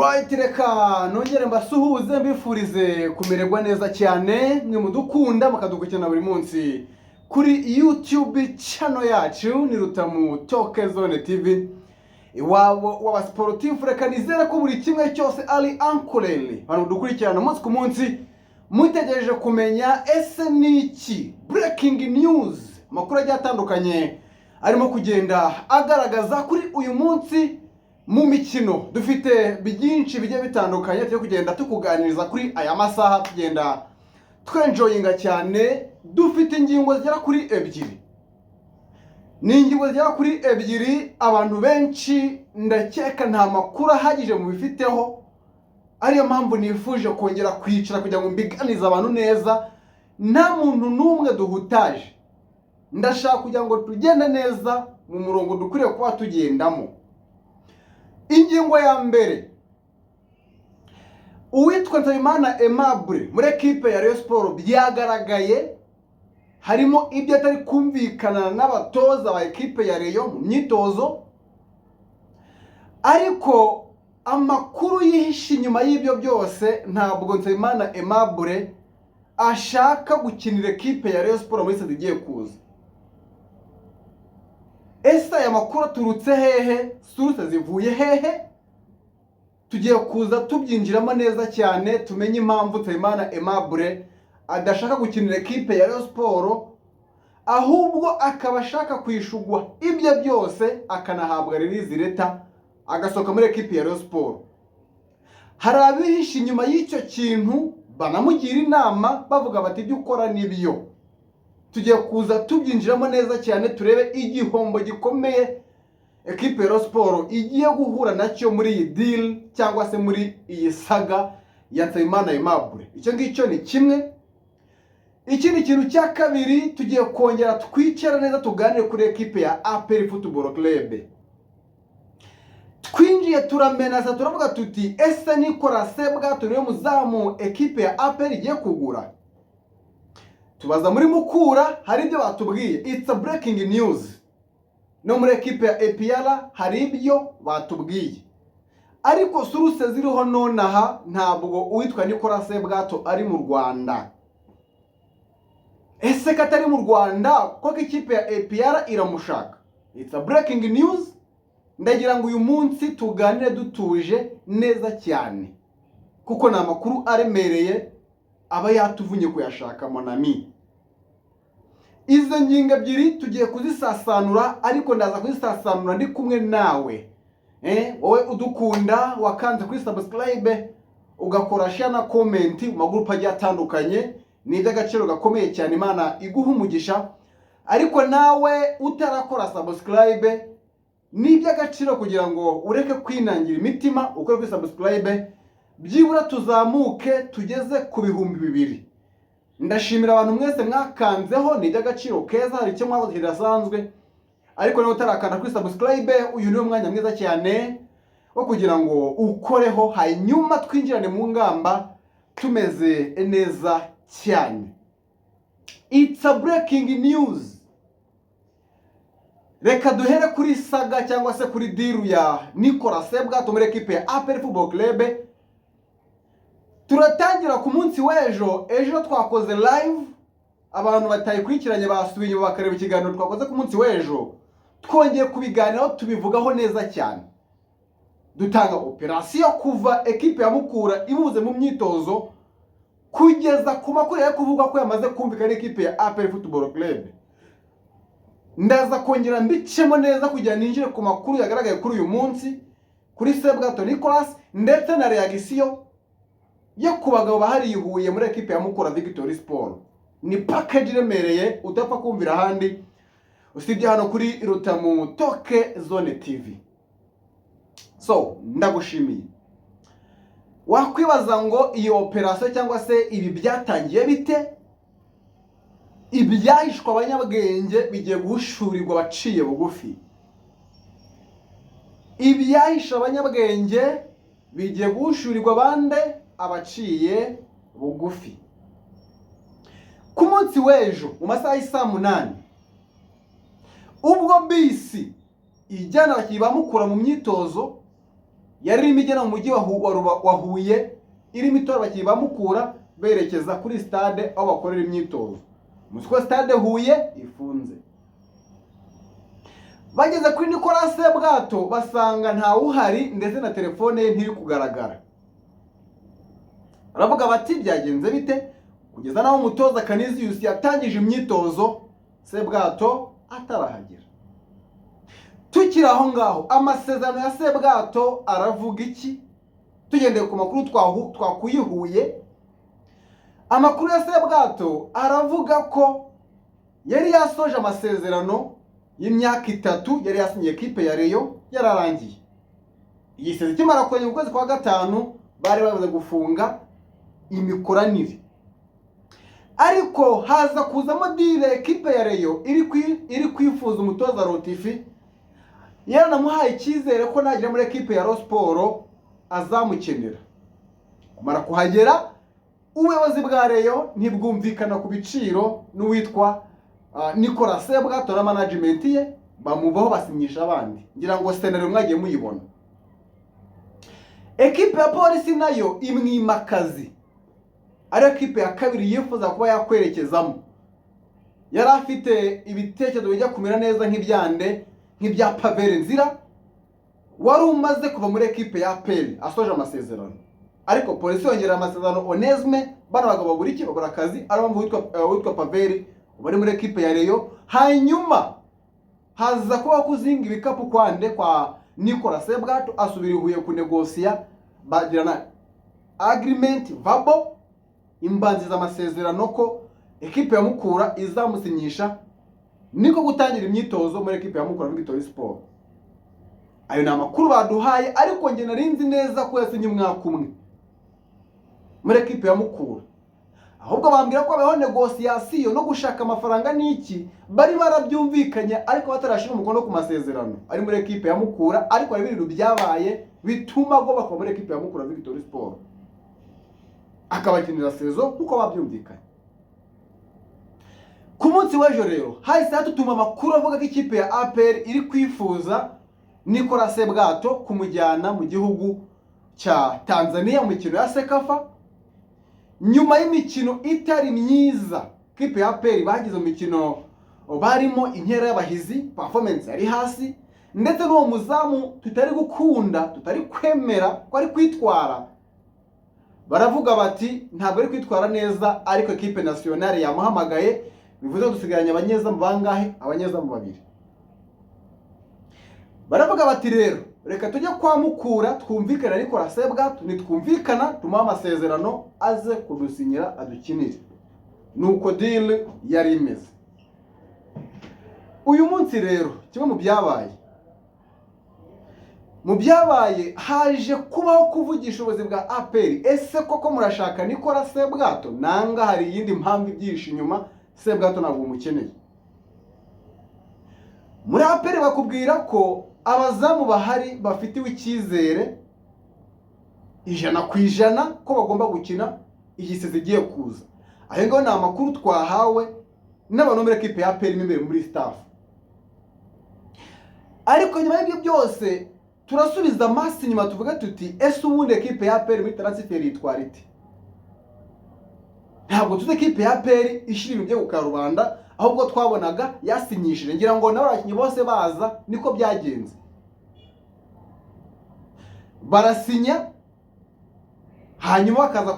Alright, reka nongere mbasuhuze, mbifurize kumererwa neza cyane, mwe mudukunda mukadukurikirana buri munsi kuri YouTube channel yacu, ni Rutamu Toke Zone TV, iwabo w'abasiporutifu. Reka nizere ko buri kimwe cyose ari ankorere. Abantu dukurikirana umunsi ku munsi mutegereje kumenya ese ni iki breaking news, amakuru agiye atandukanye arimo kugenda agaragaza kuri uyu munsi mu mikino. Dufite byinshi bigiye bitandukanye turi kugenda tukuganiriza kuri aya masaha, tugenda twenjoyinga cyane. Dufite ingingo zigera kuri ebyiri, ni ingingo zigera kuri ebyiri. Abantu benshi ndakeka nta makuru ahagije mubifiteho, ariyo mpamvu nifuje kongera kwicara kugira ngo mbiganize abantu neza, nta muntu n'umwe duhutaje. Ndashaka kugira ngo tugende neza mu murongo dukwiriye kuba tugendamo. Ingingo ya mbere, uwitwa Nsabimana Aimable muri ekipe ya Rayon Sport, byagaragaye harimo ibyo atari kumvikana n'abatoza ba ekipe ya Rayon mu myitozo. Ariko amakuru yihishe inyuma y'ibyo byose, ntabwo Nsabimana Aimable ashaka gukinira ekipe ya Rayon Sport muri saison igiye kuza. Ese aya makuru aturutse hehe? Source zivuye hehe? Tugiye kuza tubyinjiramo neza cyane, tumenye impamvu Nsabimana Aimable adashaka gukinira ekipe ya Rayon Sport, ahubwo akaba ashaka kwishugwa ibye byose, akanahabwa release letter, agasohoka muri ekipe ya Rayon Sport. Hari abihishe inyuma y'icyo kintu banamugira inama, bavuga bati: "Ibyo ukora nibyo." Tugiye kuza tubyinjiramo neza cyane, turebe igihombo gikomeye ekipe ya Rayon Sport igiye guhura nacyo muri iyi deal cyangwa se muri iyi saga ya Nsabimana Aimable. Icyo ngicyo ni kimwe. Ikindi kintu cya kabiri, tugiye kongera twicara neza tuganire kuri ekipe ya APR Football Club. Twinjiye turamenasa, turavuga tuti: "Ese Nicolas Sebwato niwe muzamu ekipe ya APR igiye kugura?" Tubaza muri Mukura, hari ibyo batubwiye. It's a breaking news. No muri ekipe ya APR hari ibyo batubwiye, ariko source ziriho nonaha, ntabwo uwitwa Nicolas Sebwato ari mu Rwanda. Ese ko atari mu Rwanda, koko ikipe ya APR iramushaka? It's a breaking news. Ndagira ngo uyu munsi tuganire dutuje neza cyane, kuko ni amakuru aremereye aba yatuvunye kuyashaka, mon ami. Izo ngingo ebyiri tugiye kuzisasanura, ariko ndaza kuzisasanura ndi kumwe nawe, wowe udukunda, wakanze kuri subscribe, ugakora share na comment mu magurupe agiye atandukanye. Ni iby'agaciro gakomeye cyane, Imana iguha umugisha. Ariko nawe utarakora subscribe, ni iby'agaciro kugira ngo ureke kwinangira imitima, ukore kuri subscribe, byibura tuzamuke tugeze ku 2000. Ndashimira abantu mwese mwakanzeho, ni iby'agaciro keza, hari icyo mwakoze kidasanzwe. Ariko niba utarakanda kuri subscribe, uyu niwo mwanya mwiza cyane wo kugira ngo ukoreho, hanyuma twinjirane mu ngamba tumeze neza cyane. It's a breaking news. Reka duhere kuri saga cyangwa se kuri deal ya Nicolas Sebwato muri ekipe ya APR Football Club. Turatangira ku munsi w'ejo. Ejo twakoze live, abantu batayikurikiranye basubiye inyuma bakareba ikiganiro twakoze ku munsi w'ejo. Twongeye kubiganiraho, tubivugaho neza cyane, dutanga operasiyo kuva ekipe ya Mukura ibuze mu myitozo kugeza ku makuru yo kuvuga ko yamaze kumvikana n'ikipe ya APR Football Club. Ndaza kongera mbicemo neza kugira ninjire ku makuru yagaragaye kuri uyu munsi kuri Sebwato Nicolas, ndetse na reaction yo ku bagabo bahariye Huye muri ekipe ya Mukura Victory Sport. Ni package iremereye utapfa kumvira ahandi usibye hano kuri Rutamu Toke Zone TV. So ndagushimiye. Wakwibaza ngo iyi operasiyo cyangwa se ibi byatangiye bite? Ibyahishwe abanyabwenge bigiye guhishurirwa abaciye bugufi. Ibyahishe abanyabwenge bigiye guhishurirwa abande? Abaciye bugufi. Ku munsi w'ejo mu masaha y'isaa 8, ubwo bisi ijyana abakinnyi ba Mukura mu myitozo yari irimo igera mu mujyi wa Huye, irimo itora abakinnyi ba Mukura berekeza kuri stade aho bakorera imyitozo. Muzi ko stade Huye ifunze. Bageze kuri Nicolas Sebwato basanga ntawuhari, ndetse na telefone ye ntiri kugaragara. Baravuga bati: "Byagenze bite?" Kugeza n'aho umutoza Canisius yatangije imyitozo Sebwato atarahagera. Tukiri aho ngaho, amasezerano ya Sebwato aravuga iki? Tugendeye ku makuru twakuye i Huye, amakuru ya Sebwato aravuga ko yari yasoje amasezerano y'imyaka 3 yari yasinyiye ekipe ya Rayon, yararangiye. Iyi saison ikimara kurangira mu kwezi kwa gatanu, bari bamaze gufunga imikoranire, ariko haza kuzamo deal. Ekipe ya Rayon iri kwifuza umutoza Lotfi, yaranamuhaye icyizere ko nagera muri ekipe ya Rayon Sport azamukenera. Kumara kuhagera, ubuyobozi bwa Rayon ntibwumvikana ku biciro n'uwitwa Nicolas Sebwato na management ye, bamuvaho basinyisha abandi. Ngira ngo scenario mwagiye muyibona. Ekipe ya Polisi nayo imwima akazi, ari ekipe ya kabiri yifuza kuba yakwerekezamo. Yari afite ibitekerezo bijya kumera neza nk'ibyande, nk'ibya Pavelh Ndzila wari umaze kuva muri ekipe ya APR asoje amasezerano, ariko Polisi yongera amasezerano Onesme. Bano bagabo babura iki? Babura akazi. Ariyo mpamvu witwa Pavelh ubu ari muri ekipe ya Rayon. Hanyuma haza kubaho kuzinga ibikapu kwande kwa Nicolas Sebwato, asubira i Huye kunegosiya, bagirana agreement verbal, imbanziriza amasezerano ko ekipe ya Mukura izamusinyisha, niko gutangira imyitozo muri ekipe ya Mukura Victory Sport. Ayo ni amakuru baduhaye, ariko njye nari nzi neza ko yasinye umwaka umwe muri ekipe ya Mukura. Ahubwo bambwira ko habayeho négociation no gushaka amafaranga n'iki, bari barabyumvikanye ariko batarashyira umukono ku masezerano ari muri ekipe ya Mukura. Ariko hari ibintu byabaye bituma agomba kuva muri ekipe ya Mukura Victory Sport, akabakinira saison kuko babyumvikanye. Ku munsi w'ejo rero hahise hatutuma amakuru avuga ko ikipe ya APR iri kwifuza Nicolas Sebwato kumujyana mu gihugu cya Tanzania mu mikino ya CECAFA, nyuma y'imikino itari myiza kipe ya APR bagize mu mikino barimo inkera y'abahizi. Performance yari hasi, ndetse n'uwo muzamu tutari gukunda, tutari kwemera ko ari kwitwara. Baravuga bati: "Ntabwo ari kwitwara neza, ariko ekipe nationale yamuhamagaye." Bivuze ko dusigaranye abanyezamu bangahe? Abanyezamu babiri. Baravuga bati: "Rero reka tujye kwa Mukura twumvikane Nicolas Sebwato, nitwumvikana tumuhe amasezerano aze kudusinyira adukinire." Nuko deal yari imeze. Uyu munsi rero, kimwe mu byabaye, haje kubaho kuvugisha ubuyobozi bwa APR: "Ese koko murashaka Nicolas Sebwato, nanga hari iyindi mpamvu ibyihishe inyuma? Sebwato ntabwo mukeneye?" Muri APR bakubwira ko abazamu bahari bafitiwe icyizere 100% ko bagomba gukina iyi saison igiye kuza. Ayo ngayo ni amakuru twahawe n'abantu muri ekipe ya APR mo imbere muri staff. Ariko nyuma y'ibyo byose, turasubiza amaso inyuma tuvuga tuti: "Ese ubundi ekipe ya APR muri transfer yitwara ite?" Ntabwo tuzi ekipe ya APR ishyira ibintu byo ku karubanda, ahubwo twabonaga yasinyishije. Ngira ngo nabo abakinnyi bose baza niko byagenze, barasinya, hanyuma bakaza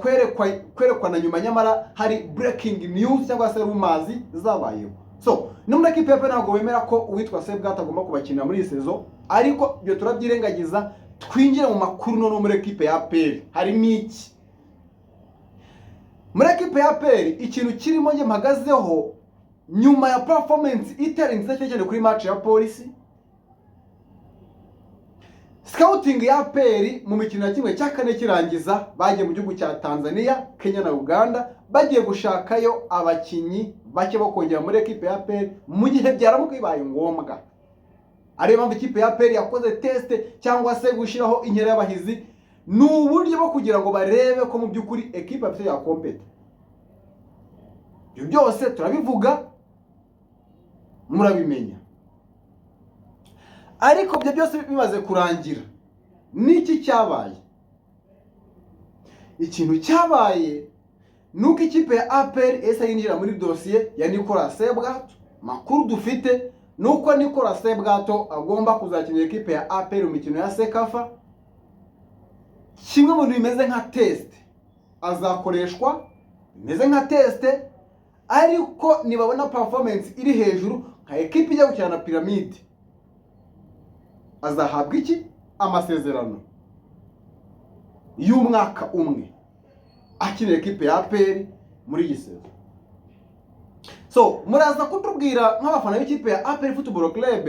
kwerekwa na nyuma, nyamara hari breaking news cyangwa se rumors zabayeho. So no muri ekipe ya APR ntabwo bemera ko uwitwa Sebwato agomba kubakinira muri iyi saison, ariko ibyo turabyirengagiza, twinjire mu makuru. Noneho muri ekipe ya APR harimo iki? Muri ekipe ya APR ikintu kirimo njye mpagazeho, nyuma ya performance itari nziza cyane kuri match ya Polisi, scouting ya APR mu mikino ya 1/4 kirangiza bagiye mu gihugu cya Tanzania, Kenya na Uganda, bagiye gushakayo abakinnyi bake bo kongera muri ekipe ya APR mu gihe byaramuka bibaye ngombwa. Ariyo mpamvu ikipe ya APR yakoze test cyangwa se gushyiraho inkera y'abahizi, ni uburyo bwo kugira ngo barebe ko mu by'ukuri ekipe bafite yakompeta. Ibyo byose turabivuga murabimenya. Ariko ibyo byose bimaze kurangira, Niki cyabaye? Ikintu cyabaye ni uko ikipe ya APR ese yinjira muri dosiye ya Nicolas Sebwato. Makuru dufite ni uko Nicolas Sebwato agomba kuzakinira ikipe ya APR mu mikino ya CECAFA, kimwe mu bintu bimeze nka test. Azakoreshwa bimeze nka test, ariko nibabona performance iri hejuru nka ekipe ijya gukina na Pyramide, azahabwa iki? Amasezerano y'umwaka umwe akinira ekipe ya APR muri iyi saison. So muraza kutubwira nk'abafana b'ikipe ya APR Football Club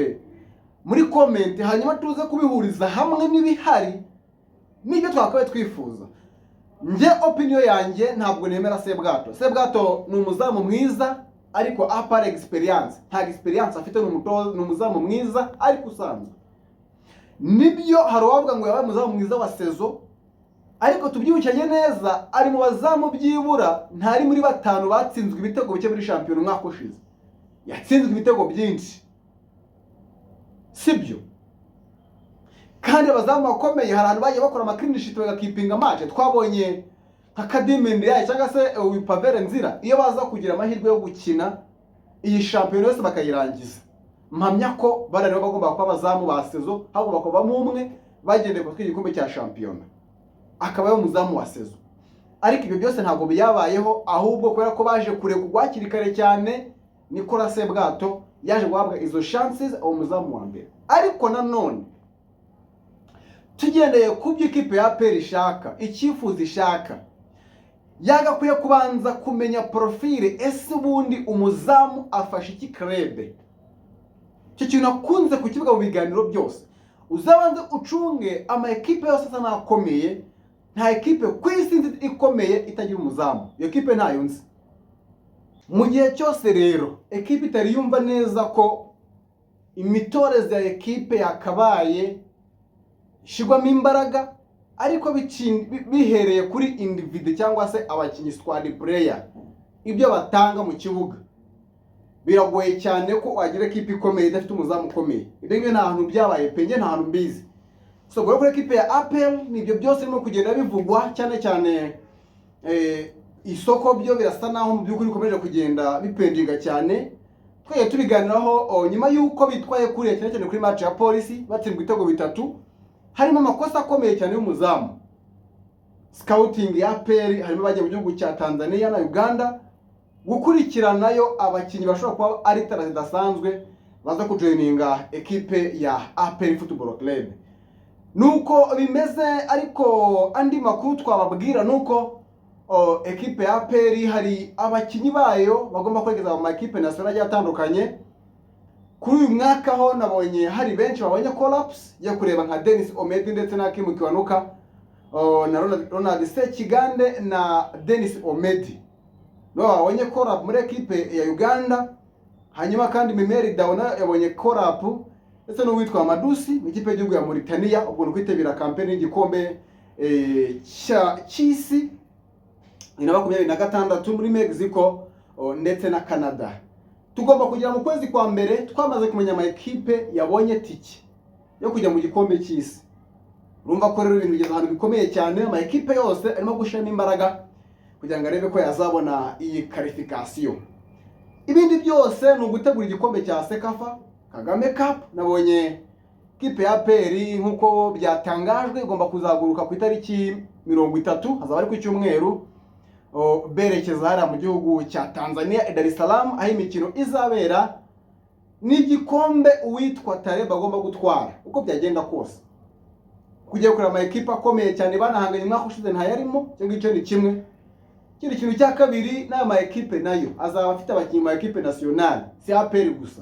muri comment, hanyuma tuze kubihuriza hamwe n'ibihari n'ibyo twakabaye twifuza. Njye opinion yanjye, ntabwo nemera Sebwato. Sebwato ni umuzamu mwiza, ariko à part experience, nta experience afite. Ni umuzamu mwiza ariko usanzwe. Nibyo, hari uwavuga ngo yabaye umuzamu mwiza wa saison, ariko tubyibukanye neza, ari mu bazamu byibura ntari muri batanu batsinzwe ibitego bike muri shampiyona umwaka ushize. Yatsinzwe ibitego byinshi, sibyo? Kandi abazamu bakomeye hari ahantu bagiye bakora ama clean sheet, bagakeepinga match. Twabonye nka Khadime Ndiaye cyangwa se uyu Pavelh Ndzila. Iyo baza kugira amahirwe yo gukina iyi shampiyona yose bakayirangiza, mpamya ko bariya nibo bagomba kuba abazamu ba saison. Hagomba kuvamo umwe bagendeye ku igikombe cya shampiyona, akaba ari umuzamu wa saison. Ariko ibyo byose ntabwo byabayeho, ahubwo kubera ko baje kurekurwa hakiri kare cyane, Nicolas Sebwato yaje guhabwa izo chances, uwo muzamu wa mbere. Ariko nanone tugendeye ku byo ikipe ya APR ishaka, icyifuzo ishaka, yagakwiye kubanza kumenya profile. Ese ubundi umuzamu afashe iki club? Icyo kintu akunze kukivuga mu biganiro byose. Uzabanze ucunge ama ekipe yose asa n'akomeye. Nta ekipe ku isi nzi ikomeye itagira umuzamu. Iyo kipe ntayo nzi. Mu gihe cyose rero ekipe itari yumva neza ko imitoreze ya ekipe yakabaye ishyirwamo imbaraga, ariko bihereye kuri individu cyangwa se abakinnyi, squad player, ibyo batanga mu kibuga, biragoye cyane ko wagira ekipe ikomeye idafite umuzamu ukomeye. Ibyo ngibyo nta hantu byabaye pe, njye nta hantu mbizi. So ubwo kuri ekipe ya APR nibyo byose birimo kugenda bivugwa cyane cyane. Isoko byo birasa naho mu by'ukuri bikomeje kugenda bipendinga cyane. Twagiye tubiganiraho nyuma y'uko bitwaye kuriya, cyane cyane kuri match ya Polisi batsindwa ibitego bitatu, harimo amakosa akomeye cyane y'umuzamu. Scouting ya APR harimo bagiye mu gihugu cya Tanzania na Uganda gukurikiranayo abakinnyi bashobora kuba ari talent zidasanzwe baza kujoininga ekipe ya APR Football Club. Nuko bimeze. Ariko andi makuru twababwira nuko ekipe ya APR hari abakinnyi bayo bagomba kwerekeza mu makipe national agiye atandukanye. Kuri uyu mwaka ho nabonye hari benshi babonye call-ups yo kureba, nka Denis Omedi ndetse na Hakim Kiwanuka, na Ronald Sekigande na Denis Omedi nibo babonye call-up muri ekipe ya Uganda. Hanyuma kandi Memel Dao yabonye call-up, ndetse n'uwitwa Madusi mu ikipe y'igihugu ya Mauritania. Ubwo ni ukwitabira kampeni y'igikombe cy'isi 2026 muri Mexico ndetse na Canada. Tugomba kugera mu kwezi kwa mbere twamaze kumenya ama ekipe yabonye tike yo kujya mu gikombe cy'isi. Urumva ko rero ibintu bigeze ahantu bikomeye cyane. Ama ekipe yose arimo gushyiramo imbaraga kugira ngo arebe ko yazabona iyi qualification. Ibindi byose ni ugutegura igikombe cya CECAFA Kagame Cup. Nabonye kipe ya APR, nk'uko byatangajwe, igomba kuzaguruka ku itariki 30, hazaba ari ku cyumweru, berekeza hariya mu gihugu cya Tanzania i Dar es Salaam, aho imikino izabera. N'igikombe uwitwa Taleb agomba gutwara uko byagenda kose, kujya kureba ama ekipe akomeye cyane banahanganye umwaka ushize ntayarimo. Icyo ngicyo ni kimwe. Ikindi kintu cya kabiri, n'aya ma ekipe nayo azaba afite abakinnyi mu ekipe nationale, si APR gusa,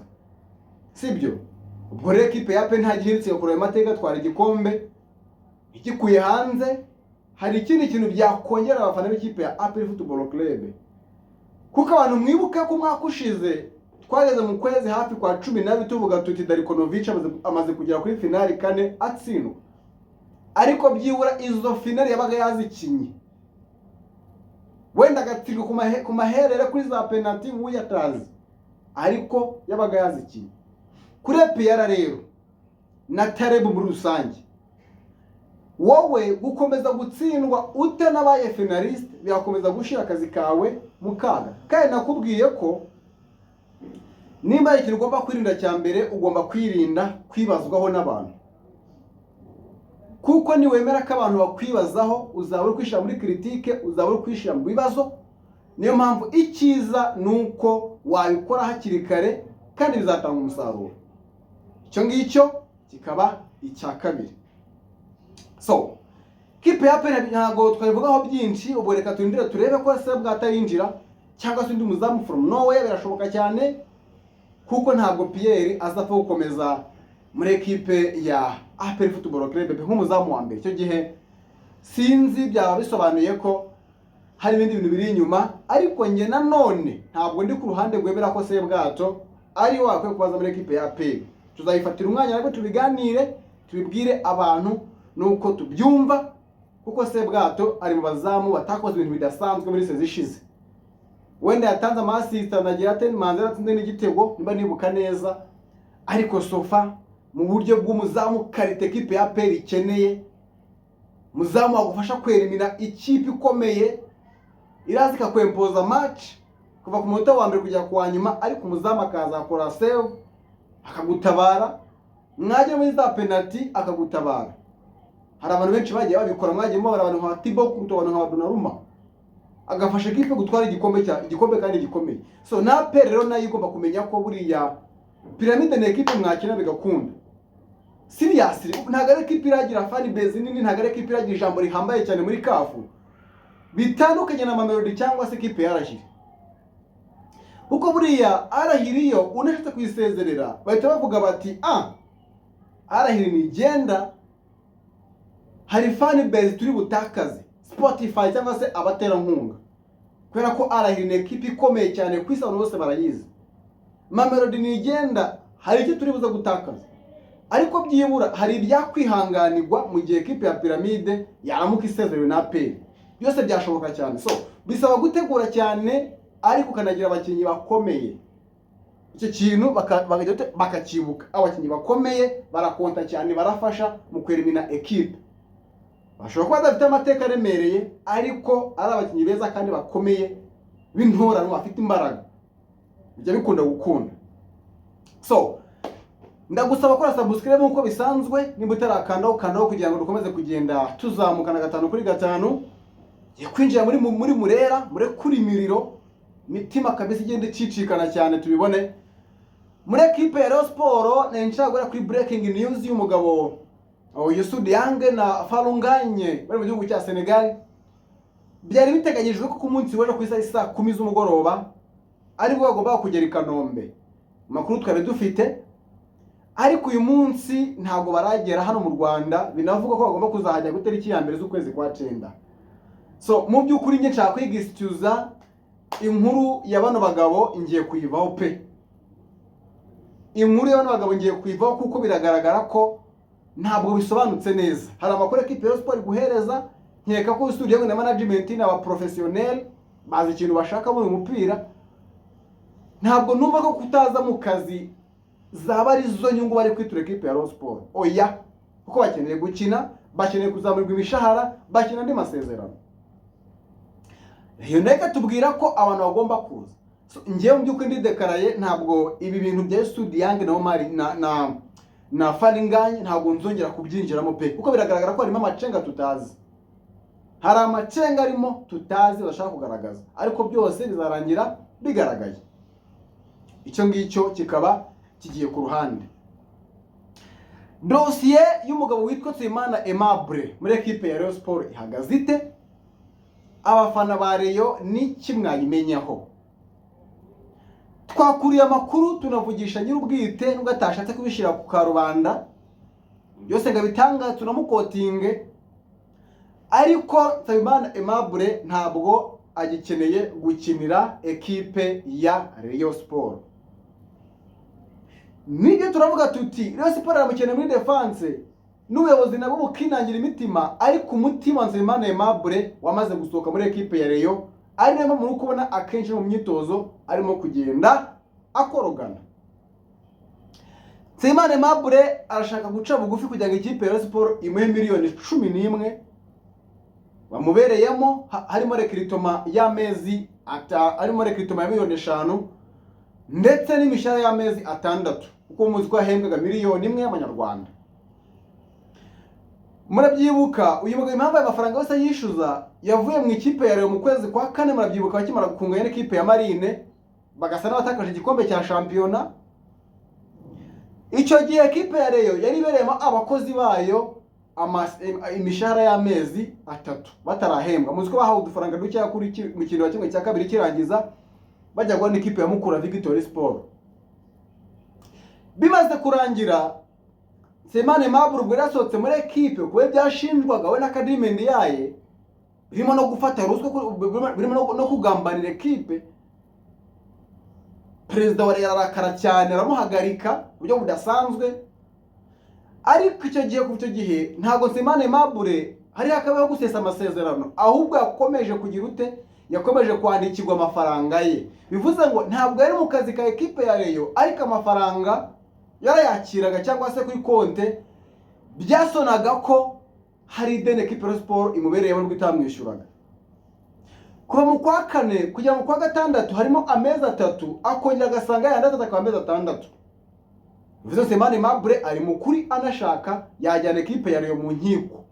sibyo? Ubwo rero ekipe ya APR nta gihindutse, igakora ayo mateka, atwara igikombe igikuye hanze, hari ikindi kintu byakongera abafana b'ikipe ya APR Football Club. Kuko abantu mwibuke ko umwaka ushize twageze mu kwezi hafi kwa 12 tuvuga tuti Darko Novic amaze kugera kuri finali kane atsindwa, ariko byibura izo finali yabaga yazikinye, wenda agatsindwa ku maherere kuri za penalty nk'uyu atazi, ariko yabaga yazikinye. Kuri APR rero na Taleb muri rusange. Wowe gukomeza gutsindwa utanabaye finaliste birakomeza gushyira akazi kawe mu kaga. Kandi nakubwiye ko nimba hari ikintu ugomba kwirinda cya mbere, ugomba kwirinda kwibazwaho n'abantu, kuko niwemera ko abantu bakwibazaho, uzaba uri kwishyira muri critique, uzaba uri kwishyira mu bibazo. Niyo mpamvu icyiza ni uko wabikora hakiri kare kandi bizatanga umusaruro. Icyo ngicyo kikaba icya kabiri. So kipe ya APR ntabwo twabivugaho byinshi. Ubwo reka turindire turebe ko Sebwato yinjira cyangwa se undi muzamu from nowhere, birashoboka cyane, kuko ntabwo Pierre azapfa gukomeza muri ekipe ya APR Football Club nk'umuzamu wa mbere. Icyo gihe sinzi, byaba bisobanuye ko hari ibindi bintu biri inyuma. Ariko njye nanone ntabwo ndi ku ruhande rwemera ko Sebwato ari we wakwiye kubaza muri ekipe ya APR. Tuzayifatira umwanya ariko tubiganire, tubibwire abantu nuko tubyumva, kuko Sebwato ari mu bazamu batakoze ibintu bidasanzwe muri saison ishize. Wenda yatanze ama assist, anagira ate, Manzi yaratsinze n'igitego niba nibuka neza, ariko so far mu buryo bw'umuzamu qualité ekipe ya APR ikeneye, muzamu wagufasha kwerimina ikipe ikomeye iraza ikakwempoza match kuva ku munota wa mbere kugera ku wa nyuma, ariko umuzamu akaza akora save, akagutabara, mwajya muri za penalty akagutabara. Hari abantu benshi bagiye babikora, mwagiye mubara abantu nka Thibaut Courtois, abantu nka Donnarumma, agafasha ekipe gutwara igikombe cya igikombe kandi gikomeye. So na APR rero nayo igomba kumenya ko buriya Pyramide ni ekipe mwakina bigakunda. Seriously, ntabwo ari ekipe iragira fan base nini, ntabwo ari ekipe iragira ijambo rihambaye cyane muri CAF, bitandukanye na Mamelodi cyangwa se ekipe ya Al Ahly, kuko buriya Al Ahly iyo unashatse kuyisezerera bahita bavuga bati: "Ah, Al Ahly nigenda hari fan base turi butakaze, Spotify cyangwa se abaterankunga," kubera ko Al Ahly ni ekipe ikomeye cyane ku isi, abantu bose barayizi. Mamelodi nigenda hari icyo turi buze gutakaza, ariko byibura hari ibyakwihanganirwa mu gihe ekipe ya Pyramide yaramuka isezerewe na APR. Byose byashoboka cyane. So bisaba gutegura cyane, ariko ukanagira abakinnyi bakomeye. Icyo kintu bakakibuka, abakinnyi bakomeye barakonta cyane, barafasha mu kwerimina ekipe. Bashobora kuba badafite amateka aremereye, ariko ari abakinnyi beza kandi bakomeye b'intoranwa, bafite imbaraga, bijya bikunda gukunda. So ndagusaba gukora subscribe nk'uko bisanzwe. Nimba utarakandaho, kandaho kugira ngo dukomeze kugenda tuzamukana gatanu kuri gatanu. Ngiye kwinjira muri Murera, murekure imiriro, imitima kabisa igenda icicikana cyane, tubibone. Muri ekipe ya Rayon Sport nari nshaka guhera kuri breaking news y'umugabo, oh, Youssou Dieng na Fallou Ngagne bari mu gihugu cya Senegal. Byari biteganyijwe ko ku munsi w'ejo ku isaha saa 10 z'umugoroba aribwo bagombaga kugera i Kanombe, amakuru twari dufite, ariko uyu munsi ntabwo baragera hano mu Rwanda. Binavuga ko bagomba kuzahajya ku itariki ya 1 z'ukwezi kwa 9. So mu by'ukuri njye nshaka kwigisituza inkuru ya bano bagabo, ngiye kuyivaho pe. Inkuru ya bano bagabo ngiye kuyivaho, kuko biragaragara ko ntabwo bisobanutse neza. Hari amakuru ekipe ya Sport guhereza, nkeka ko studio na management ni aba professionnel, bazi ikintu bashaka muri uyu mupira. Ntabwo numva ko kutaza mu kazi zaba ari zo nyungu bari kwitura ekipe ya Rayon Sport. Oya, kuko bakeneye gukina, bakeneye kuzamurirwa imishahara, bakeneye andi masezerano. Iyo nayo ikatubwira ko abantu bagomba kuza. So, njyewe mu by'ukuri ndidekaraye, ntabwo ibi bintu bya Youssou Dieng na Omar na Fall Ngagne ntabwo nzongera kubyinjiramo pe, kuko biragaragara ko harimo amacenga tutazi, hari amacenga arimo tutazi bashaka kugaragaza, ariko byose bizarangira bigaragaye. Icyo ngicyo kikaba kigiye ku ruhande. Dosiye y'umugabo witwa Nsabimana Aimable muri ekipe ya Rayon Sport ihagaze ite? Abafana ba Rayon ni mwayimenyaho? Twakuriye amakuru, tunavugisha nyir'ubwite, nubwo atashatse kubishyira ku karubanda byose ngo abitanga, tunamukotinge, ariko Nsabimana Aimable ntabwo agikeneye gukinira ekipe ya Rayon Sport. Nibyo turavuga tuti Rayon Sport aramukeneye muri defense, n'ubuyobozi nabwo bukinangira imitima, ariko umutima Nsabimana Aimable wamaze gusohoka muri ekipe ya Rayon, ari nayo mpamvu uri kubona akenshi mu myitozo arimo kugenda akorogana. Nsengimana Jean Fidele, Nsengimana Aimable arashaka guca bugufi kugira ngo ikipe ya Rayon Sport imuhe miliyoni 11 bamubereyemo, harimo recrutement y'amezi harimo recrutement ya miliyoni 5 ndetse n'imishahara y'amezi 6, kuko muzi ko yahembwaga miliyoni 1 y'amanyarwanda. Murabyibuka, uyu mugabo impamvu aya mafaranga yose yishyuza, yavuye mu ikipe ya Rayon mu kwezi kwa kane. Murabyibuka, bakimara gukunganya n'ikipe ya Marine, bagasa n'abatakaje igikombe cya shampiyona. Icyo gihe ekipe ya Rayon yari ibereyemo abakozi bayo imishahara y'amezi 3 batarahembwa. Muzi ko bahawe udufaranga dukeya kuri mu kintu kimwe cya kabiri kirangiza, bajya guhana ikipe ya Mukura Victory Sport. Bimaze kurangira, Nsengimana Aimable ubwo yari yasohotse muri ekipe kubera byashinjwaga we na Khadime Ndiaye, birimo no gufata ruswa, birimo no kugambanira ekipe. Perezida wa Rayon ararakara cyane, aramuhagarika mu buryo budasanzwe. Ariko icyo gihe, kuva icyo gihe, ntabwo Nsengimana Aimable hari hakabaho gusesa amasezerano, ahubwo yakomeje kugira ute? Yakomeje kwandikirwa amafaranga ye. Bivuze ngo ntabwo yari mu kazi ka ekipe ya Rayon, ariko amafaranga yarayakiraga cyangwa se kuri konte byasonaga ko hari ideni ekipe ya Sport imubereyemo nubwo itamwishyuraga. Kuva mu kwa kane kugera mu kwa gatandatu harimo amezi 3, akongera agasanga yandi atatu, akaba amezi 6. Bivuze Nsengimana Aimable ari mu kuri, anashaka yajyana ekipe ya Rayon mu nkiko.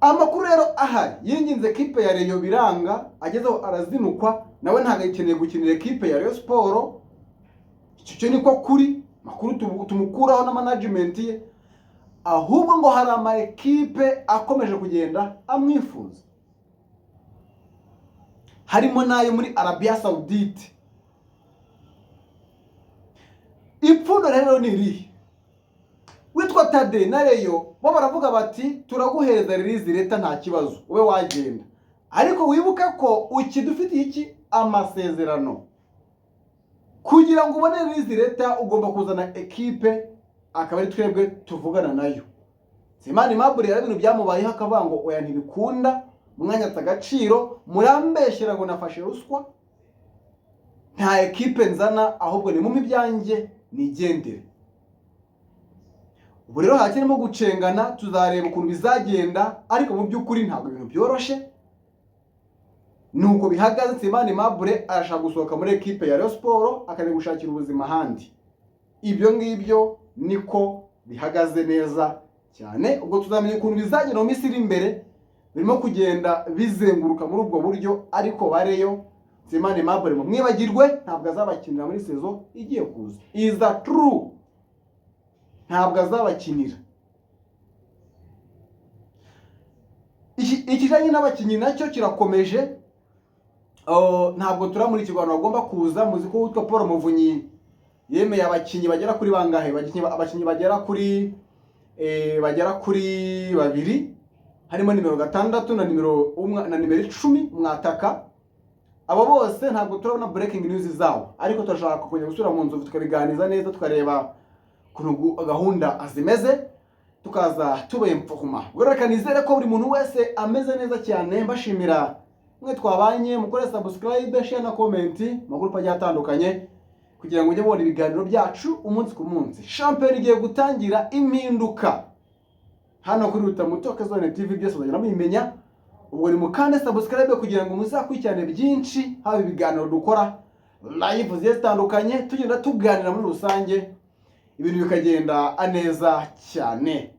Amakuru rero ahari, yinginze ekipe ya Rayon biranga, agezeho arazinukwa, nawe ntabwo agikeneye gukinira ekipe ya Rayon Sport. Icyo cyo niko kuri, makuru tumukuraho na management ye. Ahubwo ngo hari ama ekipe akomeje kugenda amwifuza, harimo n'ayo muri Arabia Saudite. Ipfundo rero ni irihe? Witwa Tade na Rayon bo baravuga bati: "Turaguhereza release letter, nta kibazo, ube wagenda, ariko wibuke ko ukidufitiye iki? Amasezerano. Kugira ngo ubone release letter ugomba kuzana ekipe, akaba ari twebwe tuvugana nayo." Nsengimana Aimable rero ibintu byamubayeho, akavuga ngo: "Oya, ntibikunda, mwanyatse agaciro, murambeshyera ngo nafashe ruswa, nta ekipe nzana, ahubwo ni mumpe ibyanjye nigendere." Ubu rero hakirimo gucengana, tuzareba ukuntu bizagenda, ariko mu by'ukuri ntabwo ibintu byoroshye. Nuko bihagaze. Nsengimana Aimable arashaka gusohoka muri ekipe ya Rayon Sport, akajya gushakira ubuzima ahandi. Ibyo ngibyo niko bihagaze neza cyane. Ubwo tuzamenya ukuntu bizagenda mu minsi iri imbere. Birimo kugenda bizenguruka muri ubwo buryo, ariko bareyo Nsengimana Aimable mwibagirwe, ntabwo azabakinira muri saison igiye kuza. Is a true, ntabwo azabakinira. Ikijyanye n'abakinnyi nacyo kirakomeje. Oh, ntabwo turamurikirwa abantu bagomba kuza. Muzi ko witwa Paul Muvunyi yemeye abakinnyi bagera kuri bangahe? Abakinnyi bagera kuri babiri, harimo nimero 6 na nimero 1 na nimero 10 mwataka. Abo bose ntabwo turabona breaking news zabo, ariko turashaka kongera gusubira mu nzu tukabiganiza neza, tukareba ukuntu gahunda zimeze, tukaza tubainforma. Ubwo reka nizere ko buri muntu wese ameze neza cyane. Mbashimira mwe twabanye, mukore subscribe, share na comment mu magurupe agiye atandukanye kugira ngo ujye mubona ibiganiro byacu umunsi ku munsi. Shampiyona igiye gutangira, impinduka hano kuri Rutamutoke Zone TV, byose muzagenda mubimenya. Ubwo ni mukande subscribe kugira ngo muzakurikirane byinshi, haba ibiganiro dukora, live zigiye zitandukanye, tugenda tuganira muri rusange, ibintu bikagenda neza cyane.